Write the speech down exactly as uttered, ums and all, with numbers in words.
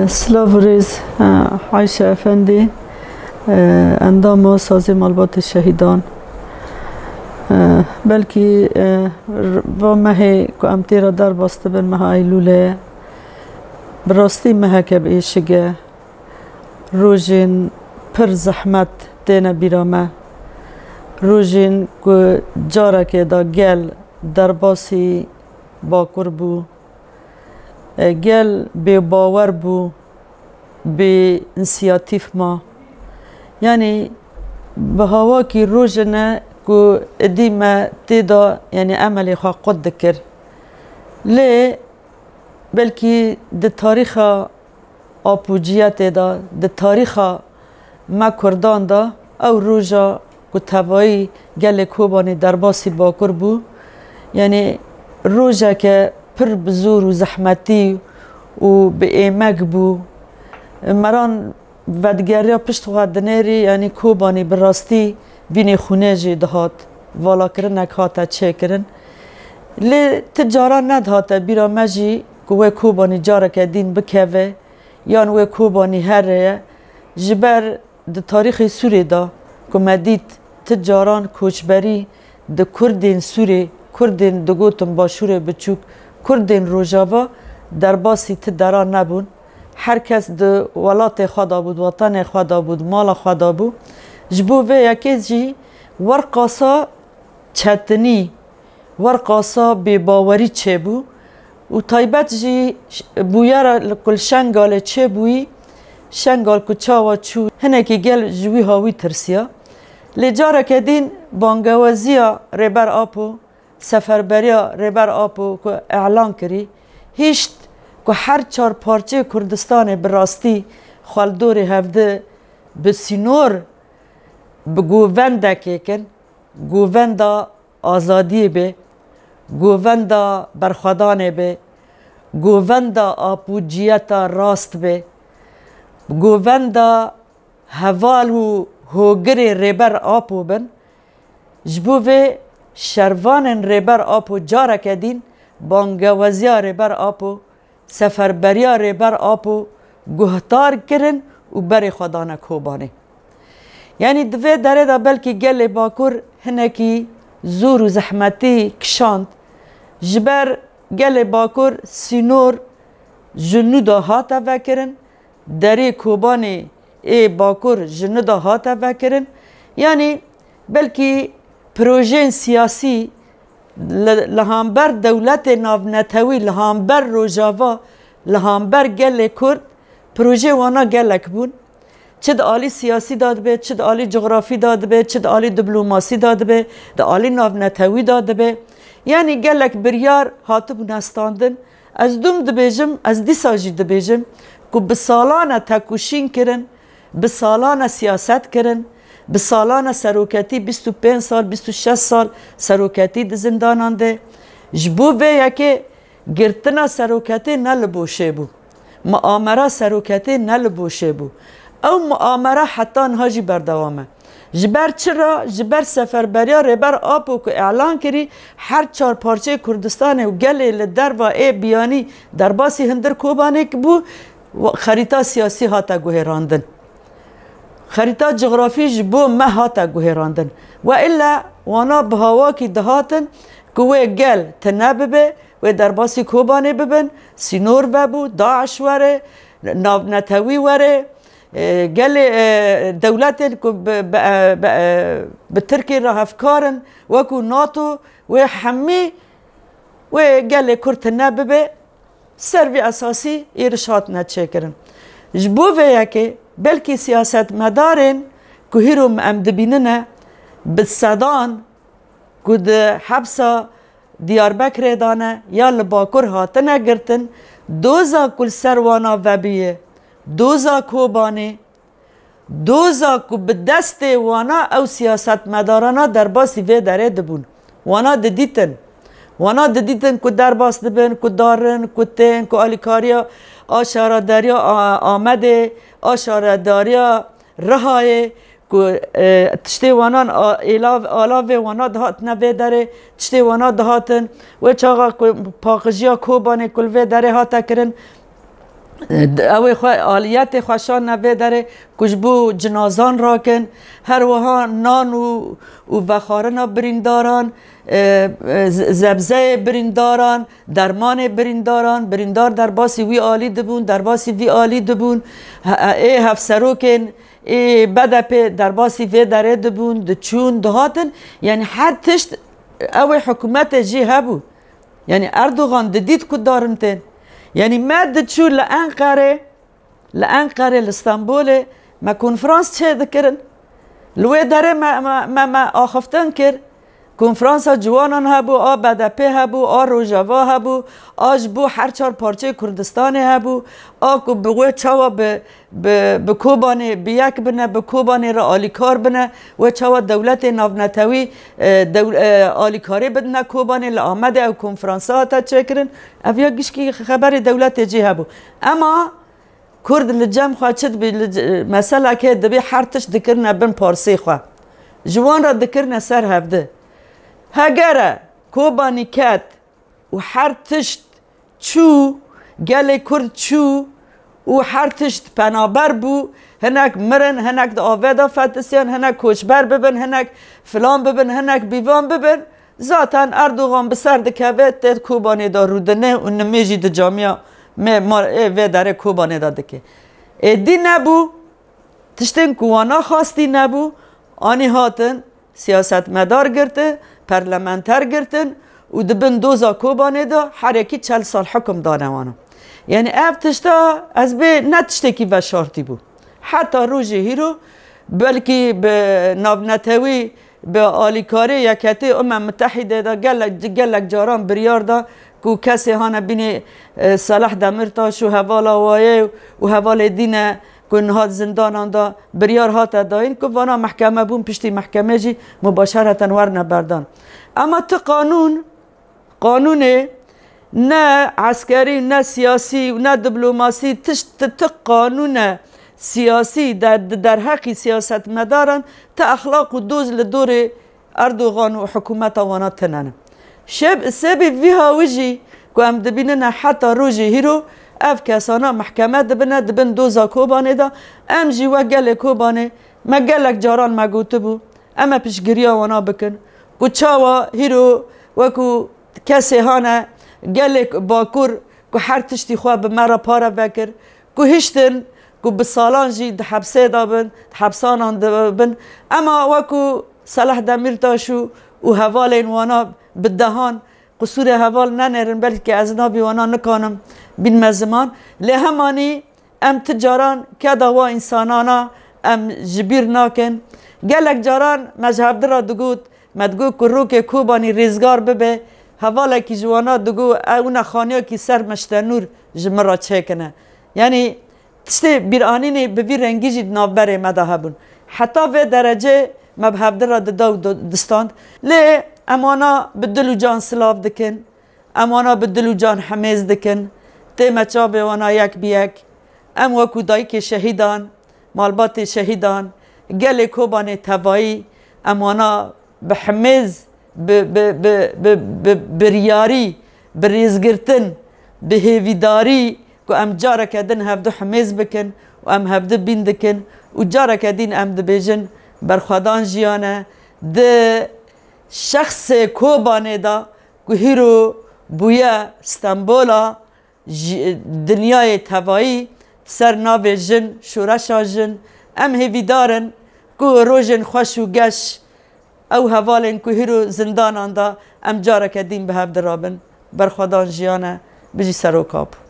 Silav û rêz, e, Ayşe Efendî, e, endama Sazê Malbatê Şehîdan. E, belkî, e, r-, va mehê ku em tê re derbas dibin, meha Eylûlê ye. Bi rastî meheke bi êşik e. Rojên pir zehmet têne bîra me. Rojên ku carekê de gel derbasî Bakur bû. E, gel bêbawer bû, bê însiyatîf ma. Yanî bi hawakî rojine ku êdî me tê de, yanî emelê xwe qut dikir. Lê belkî di tarîxa apûciyetê de, di tarîxa me Kurdan de ew roja ku tevayî gelê Kobanê derbasî Bakur bû, yanî rojeke pir bi zor û zehmetî û bi êmek bû. Meran vedigeriya pişt xwe dinêrî, yanî Kobanî bi rastî bînê xûnê jî dihat, valakirinek hate çêkirin. Lê ti caran nedihate bîra me jî ku wê Kobanî careke dîn bikeve, yan wê Kobanî here ye. Ji ber di tarîxê Sûrê de ku me dît ti caran koçberî di Kurdên Sûrê, Kurdên digotin Başûrê Biçûk, Kurdên Rojava derbasî ti deran nebûn. Her kes di welatê xwe de bû, di wetanê xwe de bû, di mala xwe de bû. Ji bo vê yekê jî werqasa çetinî, werqasa bêbawerî çêbû û taybet jî ş-, bûyera li ku li Şengalê çêbûyî, Şengal ku çawa çû, hinekî gel ji wî hawî tirsiya. Lê careke dîn bangewaziya Rêber Apo, seferberiya Rêber Apo ku elan kirî, hişt ku her çar parçeyê Kurdistanê bi rastî xwe li dorê hevdi bi sînor, bi govendekê kin, govenda azadiyê be, govenda berxwedanê be, govenda apûciyeta rast be, govenda heval û hogirê Rêber Apo bin. Ji bo vê şervanên Rêber Apo careke dîn bangewaziya Rêber Apo, seferberiya Rêber Apo guhdar kirin û berê xwe dane Kobanê. Yanî di vê derê de belkî gelê Bakur hinekî zor û zehmetî kişand. Ji ber gelê Bakur sînor ji nû de hate vekirin, derê Kobanê ê Bakur ji nû de hate vekirin. Yanî belkî projeyên siyasî li, li hember dewletê navnetewî, li hember Rojava, li hember gelê Kurd, projeyê wana gelek bûn. Çi di alî siyasî de dibe, çi di alî cografî de dibe, çi di alî diplomasî de dibe, di alî navnetewî de dibe. Yanî gelek biryar hatibûne standin. Ez dûm dibêjim, ez dîsa jî dibêjim ku bi salan e tekoşîn kirin, bi salan e siyaset kirin, bi salan e seroketî, bîst û pênc sal, bîst û şeş sal seroketî di zindanan de. Ji bo vê yekê girtina seroketê ne li boşê bû. Muamera seroketê ne li boşê bû. Ew muamera heta niha jî berdewam e. Ji ber çi re? Ji ber seferberiya Rêber Apo ku elan kirî, her çar parçeyê Kurdistanê û gelê li derva ê biyanî derbasî hundir Kobanê bû, xerîta siyasî hate guhêrandin. Xerîta cografî ji bo me hate guhêrandin. Weilla wana bi hawakî dihatin ku wê gel tune bibe, wê derbasî Kobanê bibin, sînor vebû, DAIŞ were, navnetewî were, e, gelê, e, dewletên ku bi, bi, e, bi, e, bi Tirkiyê re hevkar in, wekû NATO, wê hemî wê gelê Kurd tune bibe, ser vî esasî êriş hatine çêkirin. Ji bo vê yekê belkî siyasetmedarên ku hîro em dibînine bi sedan ku di hepsa Diyarbekirê de ne ya li Bakur hatine girtin, doza ku li ser wana vebiye, doza Kobanê, doza ku bi destê wana ew siyasetmedarana derbasî vê derê dibûn. Wana didîtin. Wana didîtin ku derbas dibin, ku darin, ku tên, ku alîkariya aşaredariya A-, Amedê, aşaredariya Rihayê, ku, e, tiştê wanan a-, êlav, alavê wana dihatine vê derê, tiştê wana dihatin. Wê çaxa ku paqijiya Kobanê ku li vê derê hate kirin, Ew ê xwe aliyetê xwe şanine vê derê ku ji bo cinazan rakin, her wiha nan û, û vexwarina birîndaran, e, e, z-, zebzeyê birîndaran, dermanê birîndaran, birîndar derbasî wî alî dibûn, derbasî vî alî dibûn, he-, ê hevserokên ê B D P derbasî vê derê dibûn, diçûn, dihatin. Yanî her tişt ew ê hikûmetê jî hebû. Yanî Erdogan didît ku darin tên. Yanî me diçû li Enqerê, li Enqerê, li Stenbolê me konferans çê dikirin. Li wê derê me, me, me, me axiftin kir. Konferansa ciwanan hebû, a B D P hebû, a Rojava hebû, a ji bo her çar parçeyê Kurdistanê hebû, a ku bi wê çawa bi, bi, bi Kobanê bi yek bine, bi Kobanê re alîkar bine, wê çawa dewletê navnetewî, e, dew-, e, alîkarî bidine Kobanê. Li Amedê ew konferansa hate çêkirin. Ev ya gişkî xeberê dewletê cî hebû. Ema Kurd li cem xwe çi dibî, li c-, meselekê dibî her tişt dikirine bin parsê xwe. Ji wan re dikirine ser hevdi. Hegere Kobanî ket û her tişt çû, gelê Kurd çû û her tişt penaber bû, hinek mirin, hinek di avê de fetisiyan, hinek koçber bibin, hinek filan bibin, hinek bîvan bibin. Zaten Erdogan bi ser dikeve, tê Kobanê de rûdine û nimêjî di camiya me mar-, ê vê derê Kobanê de dike. Êdî nebû, tiştên ku wana xwastî nebû, anî hatin siyasetmedar girtin, parlamenter girtin û di bin doza Kobanê de her yekî çel sal hukm dane wana. Yanî ev tişta ez bê ne tiştekî veşartî bû. Heta rojê hîro belkî bi navnetewî, bi alîkarê Yeketî Umem Mitehîdê de gelek, gelek caran biryar da ku kesê hane bînê, e, Seleh Demirtaş û hevala wayê û hevalê dîne ku niha di zindanan de biryar hate dayîn ku vana mehkeme bûn, piştî mehkemê jî mubaşereten werne berdan. Ema ti qanûn, qanûnê ne eskerî, ne siyasî û ne diplomasî, tişt ti, ti qanûne siyasî de, di derheqî siyasetmedaran, ti exlaq û doz li dorê Erdogan û hikûmeta wana tune ne. Şeb-, sebê vî hawî jî ku em dibînine heta rojê hîro ev kesana mehkeme dibine, dibin doza Kobanê de. Em jî wek gelê Kobanê, me gelek caran me gotibû, em ê piştgiriya wana bikin. Ku çawa hîro wekû kesê hane gelê Bakur ku her tiştî xwe bi me re pare vekir, ku hiştin, ku bi salan jî di hepsê de bin, di hepsanan de bin. Ema wekû Seleh Demîrtaş û, û hevalên wana bi dehan, qisûrê heval nenêrin, belkî ez navê wana nikanim bînme ziman. Lê hemanî em ti caran keda wa însanana em ji bîr nakin. Gelek caran me ji hevdi re digot, me digot ku rokê Kobanî rêzgar bibe, hevalekî ji wana digot, ew ne xaniyekî ser meştenûr ji min re çêkine. Yanî tiştê bîranînê bi vî rengî jî di navberê me de hebûn. Heta vê derecê me bi hevdi re dida û di-, distand. Lê em wana bi dil û can silav dikin. Em wana bi dil û can hemêz dikin. Tê me çavê wana yek bi yek. Em wekû dayikê şehîdan, malbatê şehîdan, gelê Kobanê tevayî, em wana bi hemêz, bi, bi, bi, bi, bi biryarî, bi rêzgirtin, bi hêvîdarî ku em careke din hevdu hemêz bikin û em hevdu bîn dikin û careke din em dibêjin berxwedan jiyane di şexsê Kobanê de ku hîro bûye Stenbola ji dinyayê tevayî ser navê jin, şoreşa jin. Em hêvîdar in ku rojên xweş û geş ew hevalên ku hîro zindanan de em careke din bi hev dirabin. Berxwedan jiyane, bijî seroka bû.